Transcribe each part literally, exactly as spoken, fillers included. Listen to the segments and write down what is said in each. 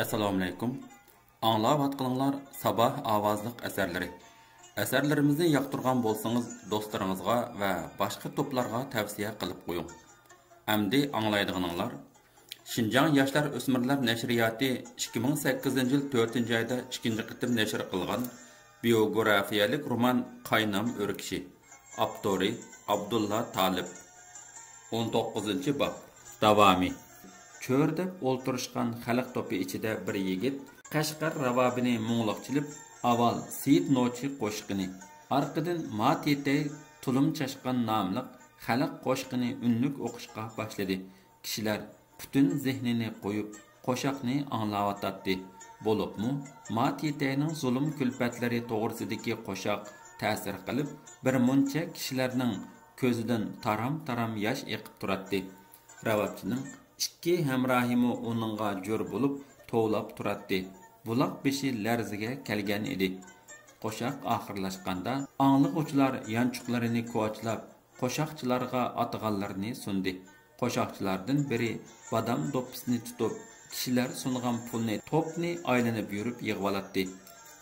ئەسسالامۇئەلەيكۇم. ئاڭلاۋاتقىنىڭلار ساباھ ئاۋازلىق ئەسەرلىرى. ئەسەرلىرىمىزنى ياقتۇرغان بولسىڭىز، دوستلىرىڭىزغا ۋە باشقا توپلارغا تەۋسىيە قىلىپ قويۇڭ. ئەمدى ئاڭلايدىغىنىڭلار شىنجاڭ ياشلار ئۆسمۈرلەر نەشرىياتى ئىككى مىڭ سەككىزىنچى يىل تۆتىنچى ئايدا ئىككىنچى قېتىم نەشر قىلغان بىيوگرافىيەلىك رومان قاينام ئۆركىشى. ئاپتورى ئابدۇللا تالىپ. ئون توققۇزىنچى باب. داۋامى. چۆرىدەپ ئولتۇرۇشقان خەلق توپى ئىچىدە بىر يىگىت قەشقەر راۋابىنى مۇڭلۇق چېلىپ، ئاۋۋال سېيىت نوچى قوشىقىنى، ئارقىدىن ما تېتەي تۇلۇم چاشقان ناملىق خەلق قوشىقىنى ئۈنلۈك ئوقۇشقا باشلىدى. كىشىلەر پۈتۈن زېھنىنى قويۇپ، قوشاقنى ئاڭلاۋاتاتتى. بولۇپمۇ ما تېتەينىڭ زۇلۇم-كۈلپەتلىرى توغرىسىدىكى قوشاق تەسىر قىلىپ، بىر مۇنچە كىشىلەرنىڭ كۆزىدىن تارام-تارام ياش ئېقىپ تۇراتتى. راۋابچىنىڭ ئىككى ھەمراھىمۇ ئۇنىڭغا جور بولۇپ توۋلاپ تۇراتتى. بۇلاق بېشى لەرزىگە كەلگەن ئىدى. قوشاق ئاخىرلاشقاندا، ئاڭلىغۇچىلار يانچۇقلىرىنى كوچىلاپ، قوشاقچىلارغا ئاتىغانلىرىنى سۇندى. قوشاقچىلاردىن بىرى بادام دوپپىسىنى تۇتۇپ، كىشىلەر سۇنغان پۇلنى توپنى ئايلىنىپ يۈرۈپ يىغىۋالاتتى.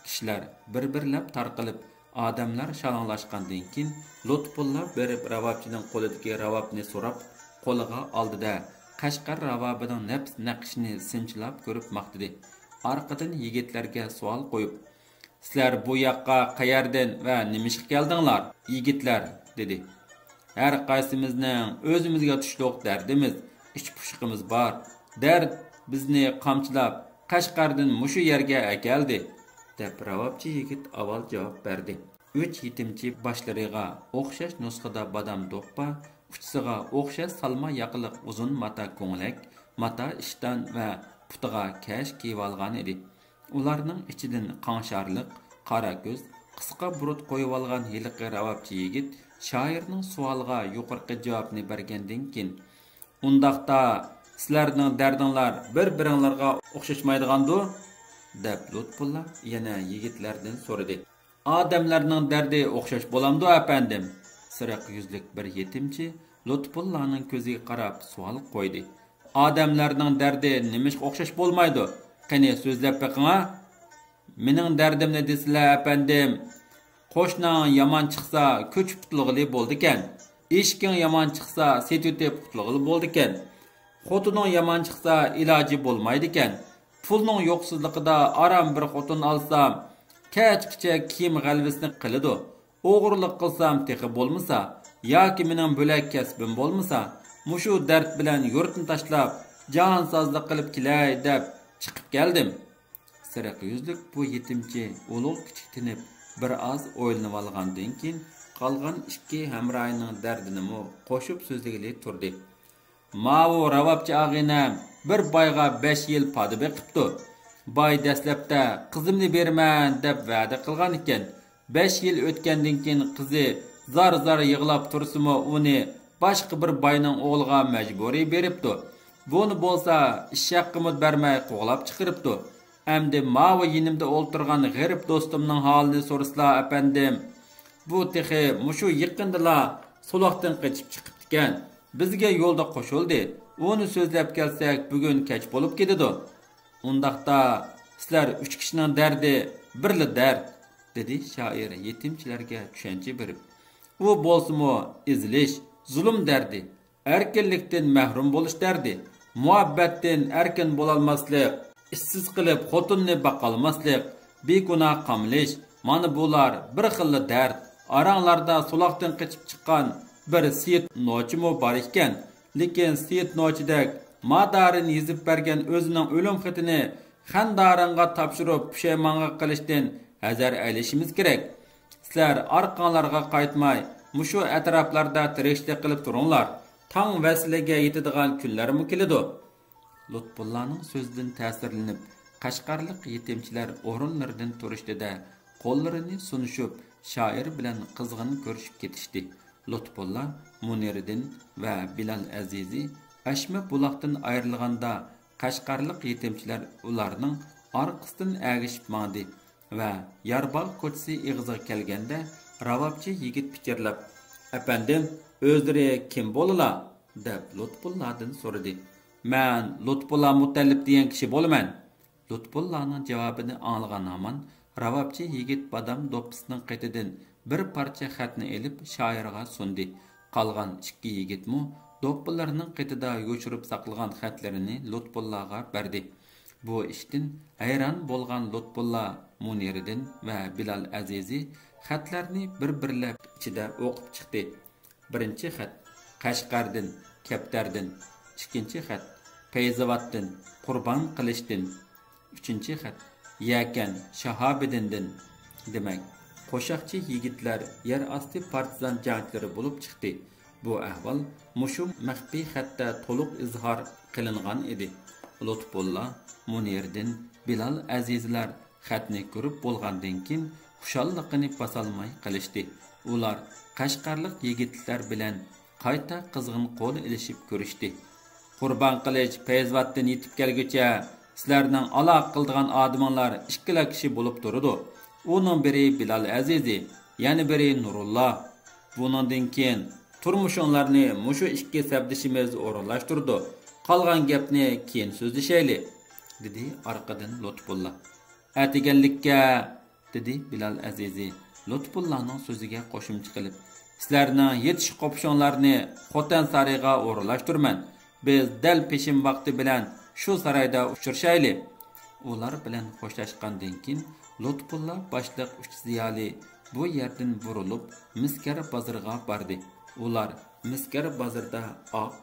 كىشىلەر بىر-بىرلەپ تارقىلىپ، ئادەملەر شالاڭلاشقاندىن كېيىن، لۇتپۇللا بېرىپ راۋابچىنىڭ قولىدىكى راۋابنى سوراپ، قولىغا ئالدى-دە، قەشقەر راۋابىنىڭ نەپىس نەقىشىنى سىنچىلاپ كۆرۈپ ماختىدى. ئارقىدىن يىگىتلەرگە سوئال قويۇپ، سىلەر بۇ ياققا قەيەردىن ۋە نېمىشقا كەلدىڭلار، يىگىتلەر؟ دېدى. ھەر قايسىمىزنىڭ ئۆزىمىزگە تۇشلۇق دەردىمىز، ئىچ پۇشۇقىمىز بار. دەرد بىزنى قامچىلاپ، قەشقەردىن مۇشۇ يەرگە ئەكەلدى، دەپ راۋابچى يىگىت ئاۋۋال جاۋاب بەردى. ئۈچ يېتىمچى باشلىرىغا ئوخشاش نۇسخىدا بادام دوپپا، ئۇچىسىغا ئوخشاش سالما ياقىلىق ئۇزۇن ماتا كۆڭلەك، ماتا ئىشتان ۋە پۇتىغا كەش كىيىۋالغان ئىدى. ئۇلارنىڭ ئىچىدىن قاڭشارلىق، قارا كۆز، قىسقا بۇرۇت قويۇۋالغان ھېلىقى راۋابچى يىگىت شائىرنىڭ سوئالىغا يۇقىرىقى جاۋابنى بەرگەندىن كېيىن، ئۇنداقتا، سىلەرنىڭ دەردىڭلار بىر-بىرىڭلارغا ئوخشاشمايدىغاندۇ؟ دەپ لۇتپۇللا يەنە يىگىتلەردىن سورىدى. ئادەملەرنىڭ دەردى ئوخشاش بولامدۇ، ئەپەندىم؟ سېرىق يۈزلۈك بىر يېتىمچى لۇتپۇللانىڭ كۆزىگە قاراپ سوئال قويدى. ئادەملەرنىڭ دەردى نېمىشقا ئوخشاش بولمايدۇ؟ قېنى، سۆزلەپ بېقىڭا. مېنىڭ دەردىمنى دېسىلە، ئەپەندىم، قوشناڭ يامان چىقسا، كۆچۈپ قۇتۇلغىلى بولىدىكەن. ئېشىكىڭ يامان چىقسا، سېتىۋېتىپ قۇتۇلغىلى بولىدىكەن. خوتۇنۇڭ يامان چىقسا، ئىلاجى بولمايدىكەن. پۇلنىڭ يوقسۇزلۇقىدا ئاران بىر خوتۇن ئالسام، كەچكىچە كىيىم غەلۋىسىنى قىلىدۇ. ئوغرىلىق قىلسام تېخى بولمىسا، ياكى مېنىڭ بۆلەك كەسپىم بولمىسا، مۇشۇ دەرد بىلەن يۇرتنى تاشلاپ، جاھانسازلىق قىلىپ كېلەي دەپ چىقىپ كەلدىم. سېرىق يۈزلۈك بۇ يېتىمچى ئۇلۇغ كىچىك تىنىپ، بىر ئاز ئويلىنىۋالغاندىن كېيىن، قالغان ئىككى ھەمراھىنىڭ دەردىنىمۇ قوشۇپ سۆزلىگىلى تۇردى. ماۋۇ راۋابچى ئاغىنەم بىر بايغا بەش يىل پادا بېقىپتۇ. باي دەسلەپتە قىزىمنى بېرىمەن دەپ ۋەدە قىلغان ئىكەن. بەش يىل ئۆتكەندىن كېيىن قىزى زار-زار يىغلاپ تۇرسىمۇ، ئۇنى باشقا بىر باينىڭ ئوغلىغا مەجبۇرىي بېرىپتۇ. بۇنى بولسا ئىش ھەققىمۇ بەرمەي قوغلاپ چىقىرىپتۇ. ئەمدى ماۋۇ يېنىمدا ئولتۇرغان غېرىب دوستۇمنىڭ ھالىنى سورىسىلا، ئەپەندىم. بۇ تېخى مۇشۇ يېقىندىلا سولاقتىن قېچىپ چىقىپتىكەن. بىزگە يولدا قوشۇلدى. ئۇنى سۆزلەپ كەلسەك، بۈگۈن كەچ بولۇپ كېتىدۇ. ئۇنداقتا، سىلەر ئۈچ كىشىنىڭ دەردى بىرلا دەرد، دېدى شائىر يېتىمچىلەرگە چۈشەنچە بېرىپ. ئۇ بولسىمۇ ئېزىلىش، زۇلۇم دەردى، ئەركىنلىكتىن مەھرۇم بولۇش دەردى، مۇھەببەتتىن ئەركىن بولالماسلىق، ئىشسىز قېلىپ خوتۇننى باقالماسلىق، بىگۇناھ قامىلىش، مانا بۇلار بىر خىللا دەرد. ئاراڭلاردا سولاقتىن قېچىپ چىققان بىر سېيىت نوچىمۇ بار ئىكەن. لېكىن سېيىت نوچىدەك مادارىنى يېزىپ بەرگەن ئۆزىنىڭ ئۆلۈم خېتىنى خەندارىنغا تاپشۇرۇپ پۇشايمانغا قېلىشتىن ھەزەر ئەيلىشىمىز كېرەك. سىلەر ئارقاڭلارغا قايتماي، مۇشۇ ئەتراپلاردا تىرىكچىلىك قىلىپ تۇرۇڭلار. تاڭ ۋەسلىگە يېتىدىغان كۈنلەرمۇ كېلىدۇ. لۇتپۇللانىڭ سۆزىدىن تەسىرلىنىپ، قەشقەرلىق يېتىمچىلەر ئورۇنلىرىدىن تۇرۇشتى-دە، قوللىرىنى سۇنۇشۇپ، شائىر بىلەن قىزغىن كۆرۈشۈپ كېتىشتى. لۇتپۇللا مۇنىرىدىن ۋە بىلال ئەزىزى ئەشمە بۇلاقتىن ئايرىلغاندا، قەشقەرلىق يېتىمچىلەر ئۇلارنىڭ ئارقىسىدىن ئەگىشىپ ماڭدى ۋە يارباغ كوچىسى ئېغىزىغا كەلگەندە، راۋابچى يىگىت پىچىرلاپ، ئەپەندىم، ئۆزلىرى كىم بولىلا؟ دەپ لۇتپۇللادىن سورىدى. مەن لۇتپۇللا مۇتەللىپ دېگەن كىشى بولىمەن. لۇتپۇللانىڭ جاۋابىنى ئاڭلىغان ھامان راۋابچى يىگىت بادام دوپپىسىنىڭ قېتىدىن بىر پارچە خەتنى ئېلىپ شائىرغا سۇندى. قالغان ئىككى يىگىتمۇ دوپپىلىرىنىڭ قېتىدا يوشۇرۇپ ساقلىغان خەتلىرىنى لۇتپۇللاغا بەردى. بۇ ئىشتىن ھەيران بولغان لۇتپۇللا مۇنىردىن ۋە بىلال ئەزىزى خەتلەرنى بىر-بىرلەپ ئىچىدە ئوقۇپ چىقتى. بىرىنچى خەت قەشقەردىن، كەپتەردىن. ئىككىنچى خەت پەيزاۋاتتىن، قۇربان قىلىچتىن. ئۈچىنچى خەت يەكەن شاھابىدىندىن. دېمەك، قوشاقچى يىگىتلەر يەر ئاستى پارتىزان جەڭچىلىرى بولۇپ چىقتى. بۇ ئەھۋال مۇشۇ مەخپىي خەتتە تولۇق ئىزھار قىلىنغان ئىدى. لۇتپۇللا، مۇنىردىن، بىلال ئەزىزلەر خەتنى كۆرۈپ بولغاندىن كېيىن، خۇشاللىقىنى باسالماي قېلىشتى. ئۇلار قەشقەرلىك يىگىتلەر بىلەن قايتا قىزغىن قول ئېلىشىپ كۆرۈشتى. قۇربان قىلىچ پەيزىۋاتتىن يېتىپ كەلگۈچە، سىلەرنىڭ ئالاقە قىلىدىغان ئادىمىڭلار ئىككىلا كىشى بولۇپ تۇرىدۇ. ئۇنىڭ بىرى بىلال ئەزىزى، يەنە بىرى نۇرۇللا. بۇنىڭدىن كېيىن تۇرمۇشۇڭلارنى مۇشۇ ئىككى سەپدىشىمىز ئورۇنلاشتۇرىدۇ. قالغان گەپنى كېيىن سۆزلىشەيلى، دېدى ئارقىدىن لۇتپۇللا. ئەتىگەنلىككە، دېدى بىلال ئەزىزى لۇتپۇللانىڭ سۆزىگە قوشۇمچە قىلىپ، سىلەرنىڭ يېتىش قوپۇشۇڭلارنى خوتەن سارىيىغا ئورۇنلاشتۇرىمەن. بىز دەل پېشىم ۋاقتى بىلەن شۇ سارايدا ئۇچرىشايلى. ئۇلار بىلەن خوشلاشقاندىن كېيىن، لۇتپۇللا باشلىق ئۈچ زىيالىي بۇ يەردىن بۇرۇلۇپ، مىسكەر بازىرىغا باردى. ئۇلار مىسكەر بازىرىدا ئاق،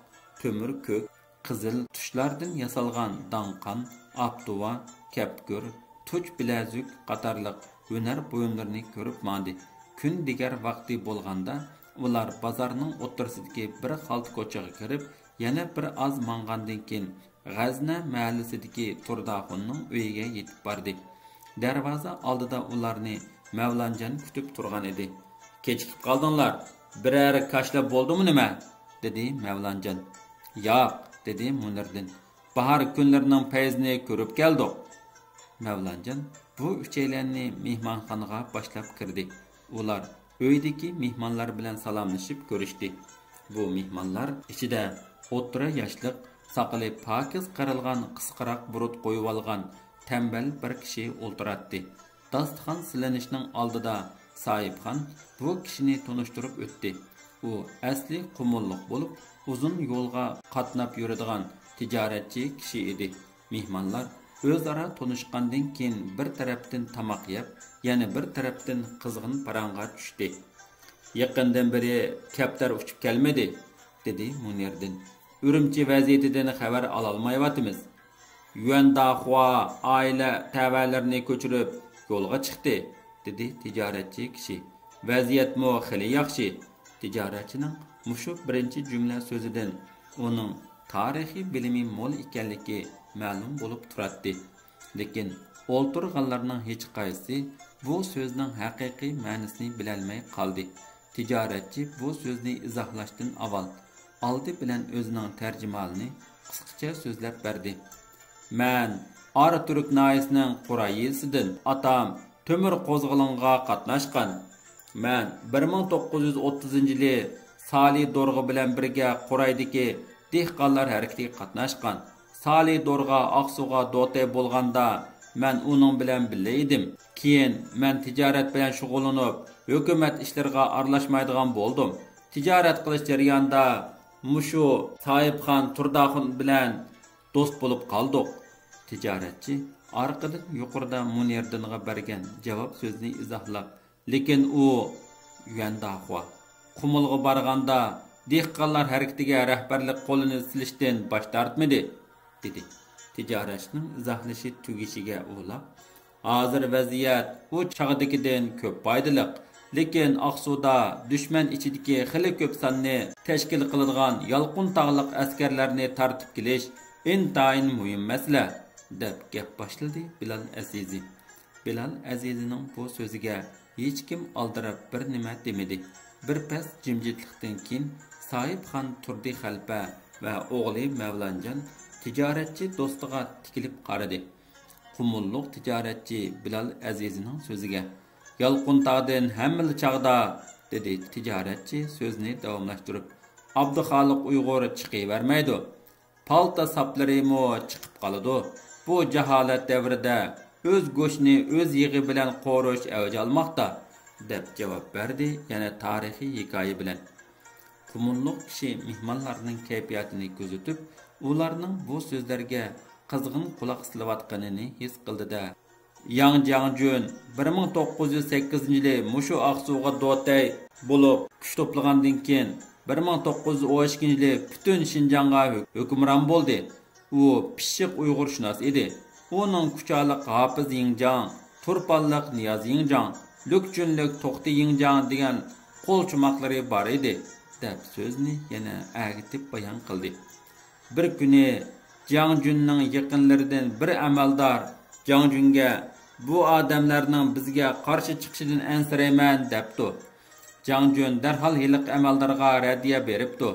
تۆمۈر كۆك، قىزىل تۇشلاردىن ياسالغان داڭقان، ئاپتۇۋا، كەپكۈر، تۇچ بىلەزۈك قاتارلىق ھۈنەر بۇيۇملىرىنى كۆرۈپ ماڭدى. كۈن دىگەر ۋاقتى بولغاندا، ئۇلار بازارنىڭ ئوتتۇرىسىدىكى بىر خالتا كوچىغا كىرىپ، يەنە بىر ئاز ماڭغاندىن كېيىن، غەزنە مەھەللىسىدىكى تۇرداخۇننىڭ ئۆيىگە يېتىپ باردى. دەرۋازا ئالدىدا ئۇلارنى مەۋلانجان كۈتۈپ تۇرغان ئىدى. «كېچىكىپ قالدىڭلار، بىرەر كاشىلا بولدىمۇ نېمە؟» دېدى مەۋلانجان. «ياق»، دېدى مۇنىردىن. «باھار كۈنلىرىنىڭ پەيزىنى كۆرۈپ كەلدۇق.» مەۋلانجان بۇ ئۈچەيلەننى مېھمانخانىغا باشلاپ كىردى. ئۇلار ئۆيدىكى مېھمانلار بىلەن سالاملىشىپ كۆرۈشتى. بۇ مېھمانلار ئىچىدە ئوتتۇرا ياشلىق، ساقىلى پاكىز قىرىلغان، قىسقىراق بۇرۇت قويۇۋالغان تەمبەل بىر كىشى ئولتۇراتتى. داستىخان سېلىنىشنىڭ ئالدىدا ساھىبخان بۇ كىشىنى تونۇشتۇرۇپ ئۆتتى. ئۇ ئەسلى قۇمۇللۇق بولۇپ، ئۇزۇن يولغا قاتناپ يۈرىدىغان تىجارەتچى كىشى ئىدى. مېھمانلار ئۆزئارا تونۇشقاندىن كېيىن، بىر تەرەپتىن تاماق يەپ، يەنە بىر تەرەپتىن قىزغىن پاراڭغا چۈشتى. «يېقىندىن بېرى كەپتەر ئۇچۇپ كەلمىدى»، دېدى مۇنىردىن. «ئۈرۈمچى ۋەزىيىتىدىن خەۋەر ئالالمايۋاتىمىز. يۈەنداخۇا ئائىلە تەۋەلىرىنى كۆچۈرۈپ يولغا چىقتى»، دېدى تىجارەتچى كىشى. «ۋەزىيەتمۇ خېلى ياخشى.» تىجارەتچىنىڭ مۇشۇ بىرىنچى جۈملە سۆزىدىن ئۇنىڭ تارىخىي بىلىمى مول ئىكەنلىكى مەلۇم بولۇپ تۇراتتى. لېكىن ئولتۇرغانلارنىڭ ھېچقايسىسى بۇ سۆزنىڭ ھەقىقىي مەنىسىنى بىلەلمەي قالدى. تىجارەتچى بۇ سۆزنى ئىزاھلاشتىن ئاۋۋال، ئالدى بىلەن ئۆزىنىڭ تەرجىمھالىنى قىسقىچە سۆزلەپ بەردى. «مەن ئارا تۈرك ناھىيەسىنىڭ قۇراي يېزىسىدىن. ئاتام تۆمۈر قوزغىلىڭغا قاتناشقان. مەن بىر مىڭ توققۇز يۈز ئوتتۇزىنچى يىلى سالى دورغا بىلەن بىرگە قۇرايدىكى دېھقانلار ھەرىكىتىگە قاتناشقان. سالى دورغا ئاقسۇغا دوتەي بولغاندا، مەن ئۇنىڭ بىلەن بىللە ئىدىم. كېيىن مەن تىجارەت بىلەن شۇغۇللىنىپ، ھۆكۈمەت ئىشلىرىغا ئارىلاشمايدىغان بولدۇم. تىجارەت قىلىش جەريانىدا مۇشۇ ساھىبخان تۇرداخۇن بىلەن دوست بولۇپ قالدۇق.» تىجارەتچى ئارقىدىن يۇقىرىدا مۇنىردىنغا بەرگەن جاۋاب سۆزىنى ئىزاھلاپ، لېكىن ئۇ يۈەنداخۇا قۇمۇلغا بارغاندا، دېھقانلار ھەرىكىتىگە رەھبەرلىك قولىنى سېلىشتىن باش تارتمىدى، دېدى. تىجارەتچىنىڭ ئىزاھلىشى تۈگىشىگە ئۇلاپ، ھازىر ۋەزىيەت ئۇ چاغدىكىدىن كۆپ پايدىلىق، لېكىن ئاقسۇدا دۈشمەن ئىچىدىكى خېلى كۆپ ساننى تەشكىل قىلىدىغان يالقۇن تاغلىق ئەسكەرلەرنى تارتىپ كېلىش ئىنتايىن مۇھىم مەسىلە، دەپ گەپ باشلىدى بىلال ئەزىزى. بىلال ئەزىزىنىڭ بۇ سۆزىگە ھېچكىم ئالدىراپ بىر نېمە دېمىدى. بىر پەس جىمجىتلىقتىن كېيىن ساھىبخان تۇردى خەلپە ۋە ئوغلى مەۋلانجان تىجارەتچى دوستىغا تىكىلىپ قارىدى. قۇمۇللۇق تىجارەتچى بىلال ئەزىزىنىڭ سۆزىگە، «يالقۇنتاغدىن ھەممىلا چاغدا»، دېدى تىجارەتچى سۆزىنى داۋاملاشتۇرۇپ، «ئابدۇخالىق ئۇيغۇر چىقىۋەرمەيدۇ. پالتا ساپلىرىمۇ چىقىپ قالىدۇ. بۇ جاھالەت دەۋرىدە ئۆز گۆشىنى ئۆز يېغى بىلەن قورۇش ئەۋج ئالماقتا، دەپ جاۋاب بەردى، يەنە تارىخىي ھېكايە بىلەن. قۇمۇللۇق كىشى مېھمانلارنىڭ كەيپىياتىنى كۆزىتىپ، ئۇلارنىڭ بۇ سۆزلەرگە قىزغىن قۇلاق سېلىۋاتقىنىنى ھېس قىلدى-دە، ياڭ جياڭجۈن بىر مىڭ توققۇز يۈز سەككىزىنچى يىلى مۇشۇ ئاقسۇغا دوتەي بولۇپ كۈچ توپلىغاندىن كېيىن، بىر مىڭ توققۇز يۈز ئون ئىككىنچى يىلى پۈتۈن شىنجاڭغا ھۆ-، ھۆكۈمران بولدى. ئۇ پىششىق ئۇيغۇرشۇناس ئىدى. ئۇنىڭ كۇچالىق ھاپىز يىڭجاڭ، تۇرپانلىق نىياز يىڭجاڭ، لۈكچۈنلۈك توختى يىڭجاڭ دېگەن قول چوماقلىرى بار ئىدى، دەپ سۆزىنى يەنە ئەگىتىپ بايان قىلدى. بىر كۈنى جياڭجۈننىڭ يېقىنلىرىدىن بىر ئەمەلدار جياڭجۈنگە، «بۇ ئادەملەرنىڭ بىزگە قارشى چىقىشىدىن ئەنسىرەيمەن» دەپتۇ. جياڭجۈن دەرھال ھېلىقى ئەمەلدارغا رەددىيە بېرىپتۇ.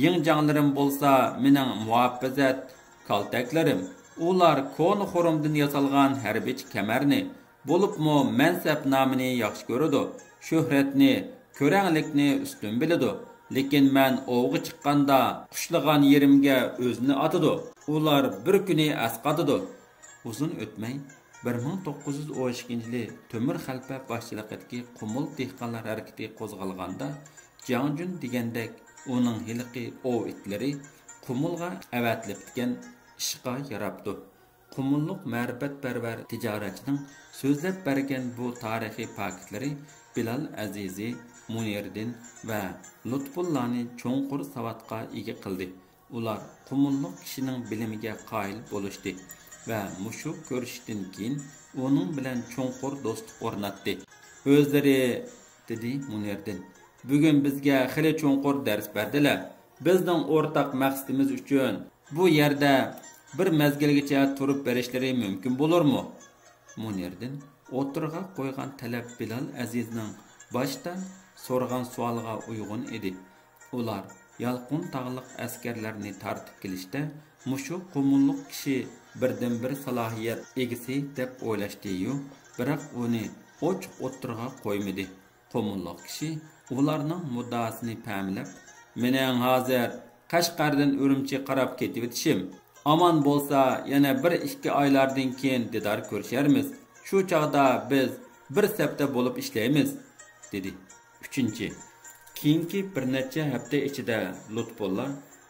«يىڭجاڭلىرىم بولسا مېنىڭ مۇھاپىزەت كالتەكلىرىم. ئۇلار كونا خۇرۇمدىن ياسالغان ھەربىيچە كەمەرنى، بولۇپمۇ مەنسەپ نامىنى ياخشى كۆرىدۇ، شۆھرەتنى، كۆرەڭلىكنى ئۈستۈن بىلىدۇ. لېكىن مەن ئوۋغا چىققاندا قۇشلىغان يېرىمگە ئۆزىنى ئاتىدۇ. ئۇلار بىر كۈنى ئەسقاتىدۇ.» ئۇزۇن ئۆتمەي، بىر مىڭ توققۇز يۈز ئون ئىككىنچى يىلى تۆمۈر خەلپە باشچىلىقىدىكى قۇمۇل دېھقانلار ھەرىكىتى قوزغالغاندا، جياڭجۈن دېگەندەك ئۇنىڭ ھېلىقى ئوۋ ئىتلىرى قۇمۇلغا ئەۋەتىلىپتىكەن، ئىشقا ياراپتۇ. قۇمۇللۇق مەرىپەتپەرۋەر تىجارەتچىنىڭ سۆزلەپ بەرگەن بۇ تارىخىي پاكىتلىرى بىلال ئەزىزى، مۇنىردىن ۋە لۇتپۇللانى چوڭقۇر ساۋاتقا ئىگە قىلدى. ئۇلار قۇمۇللۇق كىشىنىڭ بىلىمىگە قايىل بولۇشتى ۋە مۇشۇ كۆرۈشۈشتىن كېيىن ئۇنىڭ بىلەن چوڭقۇر دوستلۇق ئورناتتى. ئۆزلىرى، دېدى مۇنىردىن، بۈگۈن بىزگە خېلى چوڭقۇر دەرس بەردىلە. بىزنىڭ ئورتاق مەقسىتىمىز ئۈچۈن بۇ يەردە بىر مەزگىلگىچە تۇرۇپ بېرىشلىرى مۇمكىن بولۇرمۇ؟ مۇنىردىن ئوتتۇرىغا قويغان تەلەپ بىلال ئەزىزنىڭ باشتا سورىغان سوئالىغا ئۇيغۇن ئىدى. ئۇلار يالقۇن تاغلىق ئەسكەرلەرنى تارتىپ كېلىشتە، مۇشۇ قۇمۇللۇق كىشى بىردىنبىر سالاھىيەت ئىگىسى دەپ ئويلاشتى-يۇ، بىراق ئۇنى ئوچۇق ئوتتۇرىغا قويمىدى. قۇمۇللۇق كىشى ئۇلارنىڭ مۇددىئاسىنى پەملەپ، مېنىڭ ھازىر قەشقەردىن ئۈرۈمچىگە قاراپ كېتىۋېتىشىم، ئامان بولسا يەنە بىر ئىككى ئايلاردىن كېيىن دىدار كۆرۈشەرمىز. شۇ چاغدا بىز بىر سەپتە بولۇپ ئىشلەيمىز، دېدى. ئۈچىنچى، كېيىنكى بىر نەچچە ھەپتە ئىچىدە لۇتپۇللا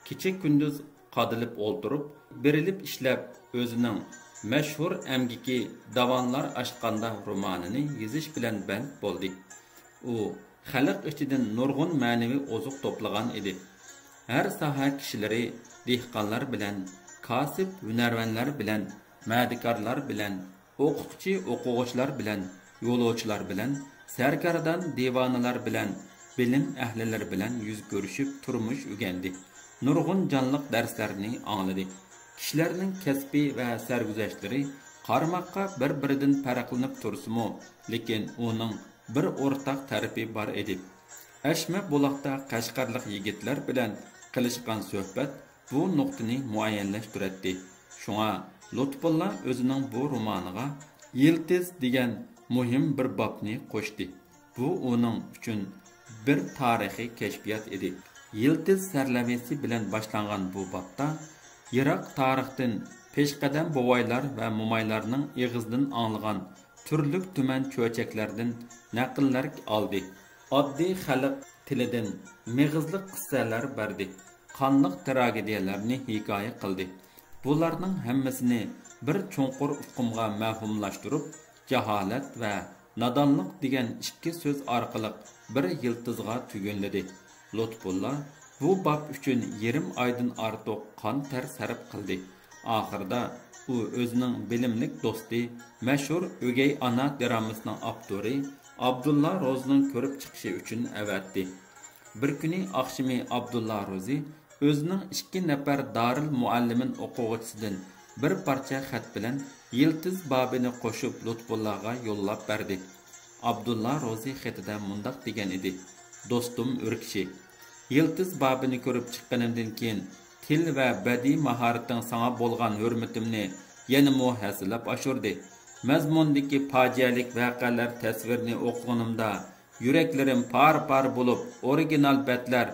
كېچە-كۈندۈز قادىلىپ ئولتۇرۇپ، بېرىلىپ ئىشلەپ، ئۆزىنىڭ مەشھۇر ئەمگىكى داۋانلار ئاشقاندا رومانىنى يېزىش بىلەن بەند بولدى. ئۇ خەلق ئىچىدىن نۇرغۇن مەنىۋى ئوزۇق توپلىغان ئىدى. ھەر ساھە كىشىلىرى، دېھقانلار بىلەن، كاسىپ ھۈنەرۋەنلەر بىلەن، مەدىكارلار بىلەن، ئوقۇتقۇچى ئوقۇغۇچىلار بىلەن، يولۇچىلار بىلەن، سەرگەردان دىۋانىلار بىلەن، بىلىم ئەھلىلىرى بىلەن يۈز كۆرۈشۈپ تۇرمۇش ئۆگەندى. نۇرغۇن جانلىق دەرسلەرنى ئاڭلىدى. كىشىلەرنىڭ كەسپى ۋە سەرگۈزەشتلىرى قارىماققا بىر-بىرىدىن پەرقلىنىپ تۇرسىمۇ، لېكىن ئۇنىڭ بىر ئورتاق تەرىپى بار ئىدى. ئەشمە بۇلاقتا قەشقەرلىك يىگىتلەر بىلەن قىلىشقان سۆھبەت بۇ نۇقتىنى مۇئەييەنلەشتۈرەتتى. شۇڭا لۇتپۇللا ئۆزىنىڭ بۇ رومانىغا يىلتىز دېگەن مۇھىم بىر بابنى قوشتى. بۇ ئۇنىڭ ئۈچۈن بىر تارىخىي كەشپىيات ئىدى. يىلتىز سەرلەۋھىسى بىلەن باشلانغان بۇ بابتا يىراق تارىختىن پېشقەدەم بوۋايلار ۋە مومايلارنىڭ ئېغىزىدىن ئاڭلىغان تۈرلۈك تۈمەن چۆچەكلەردىن نەقىللەر ئالدى. ئاددىي خەلق تىلىدىن مېغىزلىق قىسسەلەر بەردى. قانلىق تىراگېدىيەلەرنى ھېكايە قىلدى. بۇلارنىڭ ھەممىسىنى بىر چوڭقۇر ئۇقۇمغا مەۋھۇملاشتۇرۇپ، جاھالەت ۋە نادانلىق دېگەن ئىككى سۆز ئارقىلىق بىر يىلتىزغا تۈگۈنلىدى. لۇتپۇللا بۇ باب ئۈچۈن يېرىم ئايدىن ئارتۇق قان تەر سەرپ قىلدى. ئاخىرىدا ئۇ ئۆزىنىڭ بىلىملىك دوستى، مەشھۇر ئۆگەي ئانا درامىسىنىڭ ئاپتورى ئابدۇللا روزىنىڭ كۆرۈپ چىقىشى ئۈچۈن ئەۋەتتى. بىر كۈنى ئاخشىمى ئابدۇللا روزى ئۆزىنىڭ ئىككى نەپەر دارىل مۇئەللىمىن ئوقۇغۇچىسىدىن بىر پارچە خەت بىلەن يىلتىز بابىنى قوشۇپ لۇتپۇللاغا يوللاپ بەردى. ئابدۇللا روزى خېتىدە مۇنداق دېگەن ئىدى: «دوستۇم ئۆركىشى، يىلتىز بابىنى كۆرۈپ چىققىنىمدىن كېيىن، تىل ۋە بەدىئىي ماھارىتىڭ ساڭا بولغان ھۆرمىتىمنى يەنىمۇ ھەسسىلەپ ئاشۇردى. مەزمۇندىكى پاجىئەلىك ۋەقەلەر تەسۋىرىنى ئوقۇغىنىمدا، يۈرەكلىرىم پارە-پارە بولۇپ، ئورىگىنال بەتلەر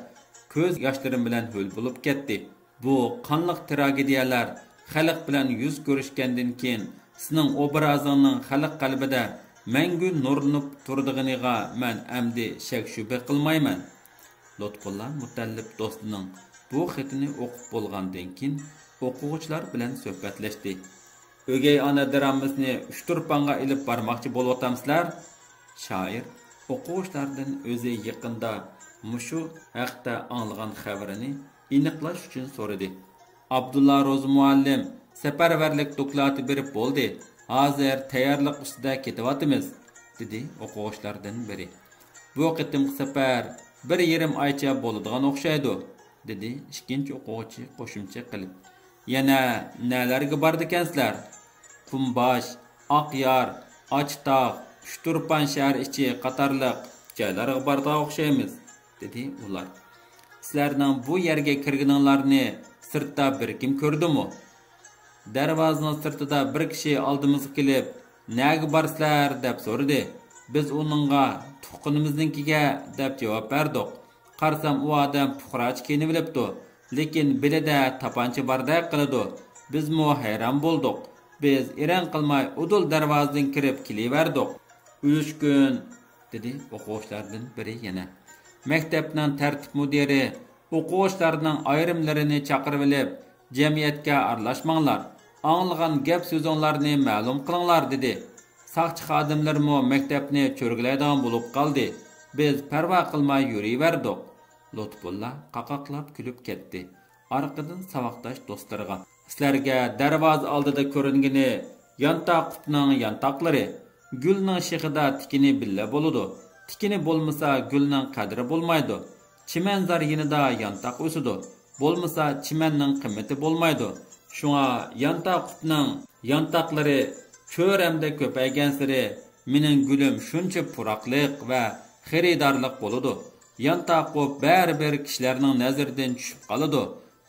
كۆز ياشلىرىم بىلەن ھۆل بولۇپ كەتتى. بۇ قانلىق تىراگېدىيەلەر خەلق بىلەن يۈز كۆرۈشكەندىن كېيىن، سېنىڭ ئوبرازىڭنىڭ خەلق قەلبىدە مەڭگۈ نۇرلىنىپ تۇرىدىغىنىغا مەن ئەمدى شەك-شۈبھە قىلمايمەن. لۇتپۇللا مۇتەللىپ دوستىنىڭ بۇ خېتىنى ئوقۇپ بولغاندىن كېيىن، ئوقۇغۇچىلار بىلەن سۆھبەتلەشتى. ئۆگەي ئانا درامىسىنى ئۇچتۇرپانغا ئېلىپ بارماقچى بولۇۋاتامسىلەر؟ شائىر ئوقۇغۇچىلاردىن ئۆزى يېقىندا مۇشۇ ھەقتە ئاڭلىغان خەۋىرىنى ئېنىقلاش ئۈچۈن سورىدى. ئابدۇللا روزى مۇئەللىم سەپەرۋەرلىك دوكلاتى بېرىپ بولدى، ھازىر تەييارلىق ئۈستىدە كېتىۋاتىمىز، دېدى ئوقۇغۇچىلاردىن بىرى. بۇ قېتىمقى سەپەر بىر يېرىم ئايچە بولىدىغان ئوخشايدۇ، دېدى ئىككىنچى ئوقۇغۇچى قوشۇمچە قىلىپ. يەنە نەلەرگە بارىدىكەنسىلەر؟ قۇمباش، ئاقيار، ئاچتاغ، ئۇچتۇرپان شەھەر ئىچى قاتارلىق جايلارغا بارىدىغان ئوخشايمىز، دېدى ئۇلار. سىلەرنىڭ بۇ يەرگە كىرگىنىڭلارنى سىرتتا بىر كىم كۆردىمۇ؟ دەرۋازىنىڭ سىرتىدا بىر كىشى ئالدىمىزغا كېلىپ، نەگە بارىسىلەر؟ دەپ سورىدى. بىز ئۇنىڭغا تۇغقىنىمىزنىڭكىگە دەپ جاۋاب بەردۇق. قارىسام ئۇ ئادەم پۇقراچە كىيىنىۋېلىپتۇ، لېكىن بېلىدە تاپانچا باردەك قىلىدۇ. بىزمۇ ھەيران بولدۇق. بىز ئېرەن قىلماي ئۇدۇل دەرۋازىدىن كىرىپ كېلىۋەردۇق. ئۈلۈشكۈن، دېدى ئوقۇغۇچىلاردىن بىرى يەنە. مەكتەپنىڭ تەرتىپ مۇدىرى ئوقۇغۇچىلارنىڭ ئايرىملىرىنى چاقىرىۋېلىپ، جەمئىيەتكە ئارىلاشماڭلار، ئاڭلىغان گەپ سۆزۈڭلارنى مەلۇم قىلىڭلار، دېدى. ساقچى خادىملىرىمۇ مەكتەپنى چۆرگىلەيدىغان بولۇپ قالدى. بىز پەرۋا قىلماي يۈرۈۋەردۇق. لۇتپۇللا قاقاقلاپ كۈلۈپ كەتتى. ئارقىدىن ساۋاقداش دوستلىرىغا، سىلەرگە دەرۋازا ئالدىدا كۆرۈنگىنى يانتاق قۇتنىڭ يانتاقلىرى. گۈلنىڭ شېخىدا تىكىنى بىللە بولىدۇ. تىكىنى بولمىسا، گۈلنىڭ قەدرى بولمايدۇ. چىمەنزار يېنىدا يانتاق ئۆسىدۇ. بولمىسا، چىمەننىڭ قىممىتى بولمايدۇ. شۇڭا يانتاق قۇتنىڭ يانتاقلىرى چۆرەمدە كۆپەيگەنسېرى، مېنىڭ گۈلۈم شۇنچە پۇراقلىق ۋە خېرىدارلىق بولىدۇ. يانتاق قۇپ بەرىبىر كىشىلەرنىڭ نەزىرىدىن چۈشۈپ قالىدۇ.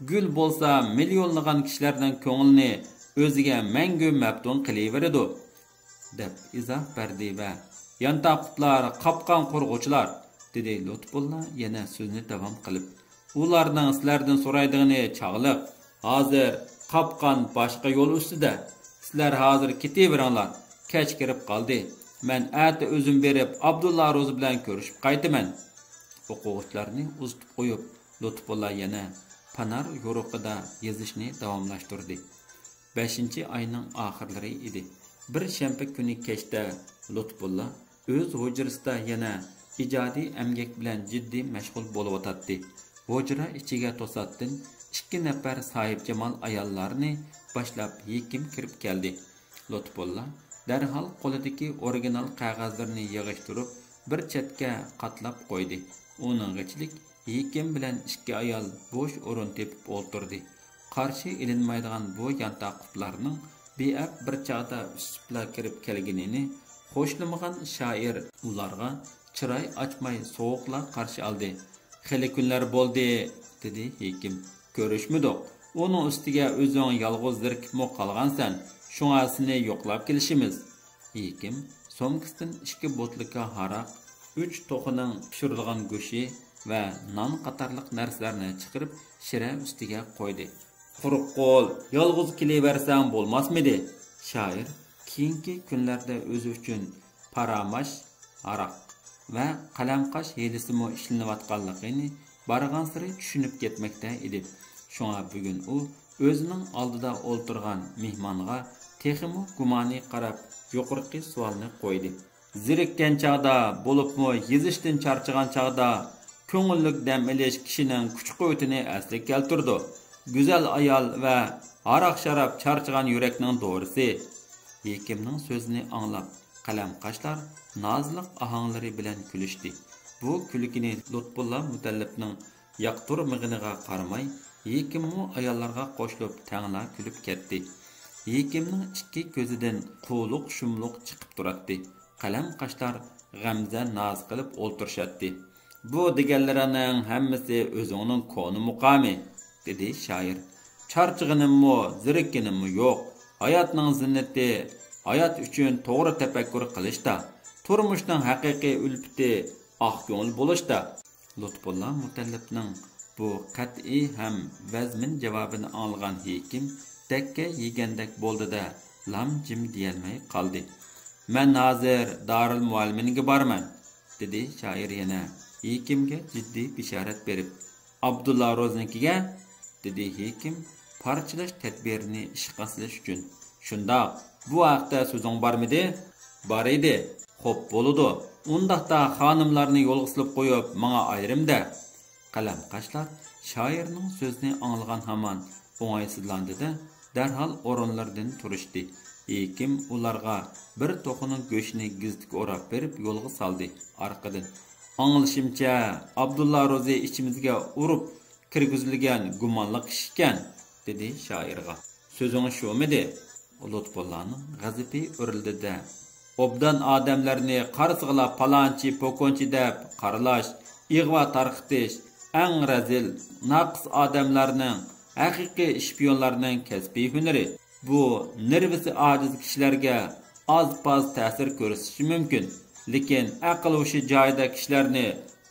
گۈل بولسا مىليونلىغان كىشىلەرنىڭ كۆڭلىنى ئۆزىگە مەڭگۈ مەپتۇن قىلىۋېرىدۇ، دەپ ئىزاھ بەردى ۋە يانتاق قۇپلار قاپقان قۇرغۇچىلار، دېدى لۇتپۇللا يەنە سۆزىنى داۋام قىلىپ. ئۇلارنىڭ سىلەردىن سورايدىغىنى چاغلىق. ھازىر قاپقان باشقا يول ئۈستىدە. سىلەر ھازىر كېتىۋېرىڭلار. كەچ كىرىپ قالدى. مەن ئەتە ئۆزۈم بېرىپ ئابدۇللا روزى بىلەن كۆرۈشۈپ قايتىمەن. ئوقۇغۇچىلارنى ئۇزىتىپ قويۇپ، لۇتپۇللا يەنە پانار يورۇقىدا يېزىشنى داۋاملاشتۇردى. بەشىنچى ئاينىڭ ئاخىرلىرى ئىدى. بىر شەنبە كۈنى كەچتە لۇتپۇللا ئۆز ھۇجرىسىدا يەنە ئىجادىي ئەمگەك بىلەن جىددىي مەشغۇل بولۇۋاتاتتى. ھۇجرا ئىچىگە توساتتىن ئىككى نەپەر ساھىبجامال ئاياللارنى باشلاپ ھېكىم كىرىپ كەلدى. لۇتپۇللا دەرھال قولىدىكى ئورىگىنال قەغەزلىرىنى يىغىشتۇرۇپ، بىر چەتكە قاتلاپ قويدى. ئۇنىڭغىچىلىك ھېكىم بىلەن ئىككى ئايال بوش ئورۇن تېپىپ ئولتۇردى. قارشى ئېلىنمايدىغان بۇ يانتاق قۇپلارنىڭ بىئەپ بىر چاغدا ئۈسۈپلا كىرىپ كەلگىنىنى خۇشلىمىغان شائىر ئۇلارغا چىراي ئاچماي سوغۇقلا قارشى ئالدى. خېلى كۈنلەر بولدى، دېدى ھېكىم. كۆرۈشمىدۇق. ئۇنىڭ ئۈستىگە ئۆزۈڭ يالغۇز زېرىكىپمۇ قالغانسەن، شۇڭا سېنى يوقلاپ كېلىشىمىز. ھېكىم سومكىسىدىن ئىككى بوتۇلكا ھاراق، ئۈچ توخۇنىڭ پىشۇرۇلغان گۆشى ۋە نان قاتارلىق نەرسىلەرنى چىقىرىپ شىرە ئۈستىگە قويدى. قۇرۇق قول، يالغۇز كېلىۋەرسەڭ بولماسمىدى؟ شائىر كېيىنكى كۈنلەردە ئۆزى ئۈچۈن پاراماش، ھاراق ۋە قەلەمقاش ھىيلىسىمۇ ئىشلىنىۋاتقانلىقىنى بارغانسېرى چۈشىنىپ كەتمەكتە ئىدى. شۇڭا بۈگۈن ئۇ ئۆزىنىڭ ئالدىدا ئولتۇرغان مېھمانغا تېخىمۇ گۇمانىي قاراپ، يۇقىرىقى سوئالنى قويدى. زېرىككەن چاغدا، بولۇپمۇ يېزىشتىن چارچىغان چاغدا، كۆڭۈللۈك دەم ئېلىش كىشىنىڭ كۈچ-قۇۋۋىتىنى ئەسلىگە كەلتۈرىدۇ. گۈزەل ئايال ۋە ھاراق-شاراب چارچىغان يۈرەكنىڭ دورىسى. ھېكىمنىڭ سۆزىنى ئاڭلاپ، قەلەمقاشلار نازلىق ئاھاڭلىرى بىلەن كۈلۈشتى. بۇ كۈلكىنى لۇتپۇللا مۇتەللىپنىڭ ياقتۇرمىغىنىغا قارىماي، ھېكىممۇ ئاياللارغا قوشۇلۇپ تەڭلا كۈلۈپ كەتتى. ھېكىمنىڭ ئىككى كۆزىدىن قۇۋلۇق-شۇملۇق چىقىپ تۇراتتى. قەلەمقاشلار غەمزە ناز قىلىپ ئولتۇرۇشاتتى. بۇ دېگەنلىرىڭنىڭ ھەممىسى ئۆزۈڭنىڭ كونا مۇقامى، دېدى شائىر. چارچىغىنىممۇ، زېرىككىنىممۇ يوق. ھاياتنىڭ زىننىتى ھايات ئۈچۈن توغرا تەپەككۇر قىلىشتا، تۇرمۇشنىڭ ھەقىقىي ئۈلپىتى ئاق كۆڭۈل بولۇشتا. لۇتپۇللا مۇتەللىپنىڭ بۇ قەتئىي ھەم ۋەزمىن جاۋابىنى ئاڭلىغان ھېكىم دەككە يېگەندەك بولدى-دە، لام-جىم دېيەلمەي قالدى. مەن ھازىر دارىلمۇئەللىمىنگە بارىمەن، دېدى شائىر يەنە ھېكىمگە جىددىي بېشارەت بېرىپ. ئابدۇللا روزىنىڭكىگە؟ دېدى ھېكىم پارچىلاش تەدبىرىنى ئىشقا ئاشۇرۇش ئۈچۈن. شۇنداق، بۇ ھەقتە سۆزۈڭ بارمىدى؟ بار ئىدى. خوپ، بولىدۇ. ئۇنداقتا خانىملارنى يولغا سېلىپ قويۇپ، ماڭا ئايرىم-دە. قەلەم قاشلار شائىرنىڭ سۆزىنى ئاڭلىغان ھامان ئوڭايسىزلاندى-دە، دەرھال ئورۇنلىرىدىن تۇرۇشتى. ھېكىم ئۇلارغا بىر توخۇنىڭ گۆشىنى گېزىتكە ئوراپ بېرىپ يولغا سالدى. ئارقىدىن، ئاڭلىشىمچە، ئابدۇللا روزى ئىچىمىزگە ئۇرۇپ كىرگۈزۈلگەن گۇمانلىق كىشى ئىكەن، دېدى شائىرغا. سۆزۈڭ شۇمىدى؟ لۇتپۇللانىڭ غەزىپى ئۆرلىدى-دە، ئوبدان ئادەملەرنى قارىسىغىلا پالانچى، پوكۇنچى دەپ قارىلاش، ئىغۋا تارقىتىش، ئەڭ رەزىل، ناقىس ئادەملەرنىڭ، ھەقىقىي شپىيونلارنىڭ كەسپىي ھۈنىرى. بۇ نېرۋىسى ئاجىز كىشىلەرگە ئاز-پاز تەسىر كۆرسىتىشى مۇمكىن، لېكىن ئەقىل-ھوشى جايىدا كىشىلەرنى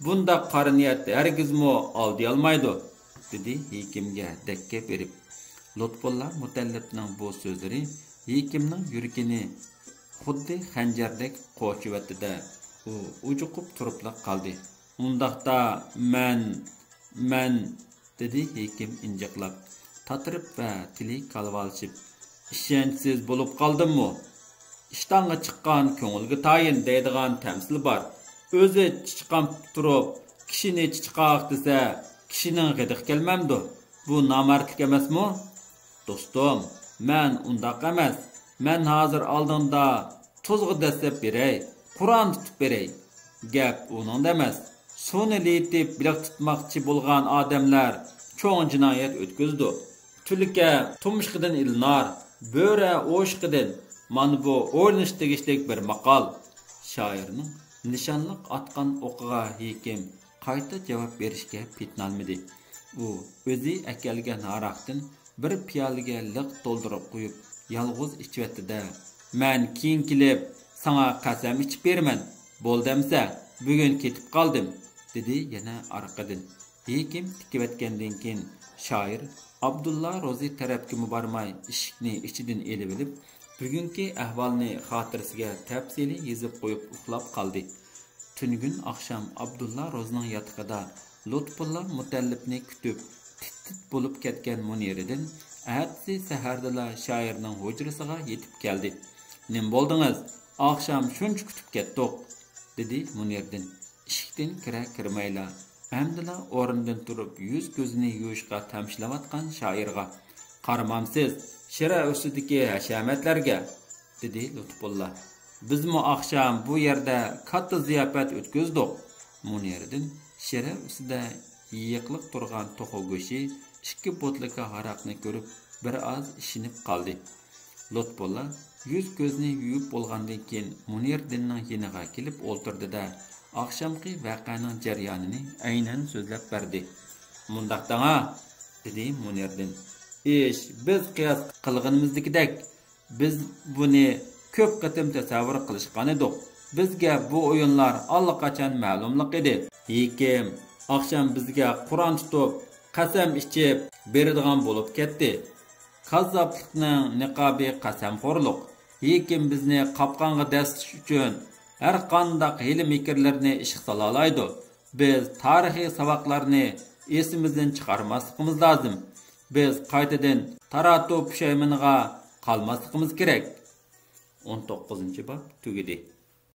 بۇنداق قارا نىيەت ھەرگىزمۇ ئالدىيالمايدۇ، دېدى ھېكىمگە دەككە بېرىپ. لۇتپۇللا مۇتەللىپنىڭ بۇ سۆزلىرى ھېكىمنىڭ يۈرىكىنى خۇددى خەنجەردەك قوچۇۋەتتى-دە، ئۇ ئۇجۇقۇپ تۇرۇپلا قالدى. ئۇنداقتا مەن، مەن، دېدى ھېكىم ئىنجىقلاپ، تاتىرىپ ۋە تىلى كالۋالىشىپ. ئىشەنچسىز بولۇپ قالدىممۇ؟ ئىشتانغا چىققان كۆڭۈلگە تايىن دەيدىغان تەمسىل بار. ئۆزى چىچىقاپ تۇرۇپ، كىشىنى چىچىقاق دېسە، كىشىنىڭ غىدىقى كەلمەمدۇ؟ بۇ نامەردلىك ئەمەسمۇ؟ دوستۇم، مەن ئۇنداق ئەمەس. مەن ھازىر ئالدىڭدا تۇزغا دەسسەپ بېرەي، قورئان تۇتۇپ بېرەي. گەپ ئۇنىڭدا ئەمەس. سۇنى لېيىتىپ بېلىق تۇتماقچى بولغان ئادەملەر چوڭ جىنايەت ئۆتكۈزىدۇ. تۈلكە تۇمشۇقىدىن ئىلىنار، بۆرە ئوشۇقىدىن. مانا بۇ ئويلىنىشقا تېگىشلىك بىر ماقال. شائىرنىڭ نىشانلىق ئاتقان ئوقىغا ھېكىم قايتا جاۋاب بېرىشكە پېتىنالمىدى. ئۇ ئۆزى ئەكەلگەن ھاراقتىن بىر پىيالىگە لىق تولدۇرۇپ قۇيۇپ، يالغۇز ئىچىۋەتتى-دە، مەن كېيىن كېلىپ ساڭا قەسەم ئىچىپ بېرىمەن، بولدى ئەمسە، بۈگۈن كېتىپ قالدىم، دېدى يەنە ئارقىدىن. ھېكىم تىكىۋەتكەندىن كېيىن، شائىر ئابدۇللا روزى تەرەپكىمۇ بارماي، ئىشىكنى ئىچىدىن ئېلىۋېلىپ، بۈگۈنكى ئەھۋالنى خاتىرىسىگە تەپسىلىي يېزىپ قويۇپ ئۇخلاپ قالدى. تۈنۈگۈن ئاخشام ئابدۇللا روزىنىڭ ياتىقىدا لۇتپۇللا مۇتەللىپنى كۈتۈپ، تىت-تىت بولۇپ كەتكەن مۇنىرىدىن ئەتىسى سەھەردىلا شائىرنىڭ ھۇجرىسىغا يېتىپ كەلدى. نېمە بولدىڭىز؟ ئاخشام شۇنچە كۈتۈپ كەتتۇق، دېدى مۇنىرىدىن ئىشىكتىن كىرە كىرمەيلا. ئەمدىلا ئورنىدىن تۇرۇپ يۈز كۆزىنى يۇيۇشقا تەمشىلەۋاتقان شائىرغا، قارىمامسىز، شىرە ئۈستىدىكى ھەشەمەتلەرگە؟ دېدى لۇتپۇللا. بىزمۇ ئاخشام بۇ يەردە كاتتا زىياپەت ئۆتكۈزدۇق. مۇنىرىدىن شىرە ئۈستىدە يېيىقلىق تۇرغان توخۇ گۆشى، ئىككى بوتۇلكا ھاراقنى كۆرۈپ، بىر ئاز ئىشىنىپ قالدى. لۇتپۇللا يۈز كۆزىنى يۇيۇپ بولغاندىن كېيىن، مۇنىرىدىننىڭ يېنىغا كېلىپ ئولتۇردى-دە، ئاخشامقى ۋەقەنىڭ جەريانىنى ئەينەن سۆزلەپ بەردى. مۇنداق دەڭا، دېدى مۇنىرىدىن. ئىش، بىز قىياس قىلغىنىمىزدىكىدەك، بىز بۇنى كۆپ قېتىم تەسەۋۋۇر قىلىشقانىدۇق. بىزگە بۇ ئويۇنلار ئاللىقاچان مەلۇملۇق ئىدى. ھېكىم ئاخشام بىزگە قورئان تۇتۇپ، قەسەم ئىچىپ بېرىدىغان بولۇپ كەتتى. كاززاپلىقنىڭ نىقابى قەسەمخورلۇق. ھېكىم بىزنى قاپقانغا دەسسىتىش ئۈچۈن ھەرقانداق ھىيلە-مىكىرلىرىنى ئىشقا سالالايدۇ. بىز تارىخىي ساۋاقلارنى ئېسىمىزدىن چىقارماسلىقىمىز لازىم. بىز قايتىدىن تاراتۇ پۇشايمىنىغا قالماسلىقىمىز كېرەك. ئون توققۇزىنچى باب تۈگىدى.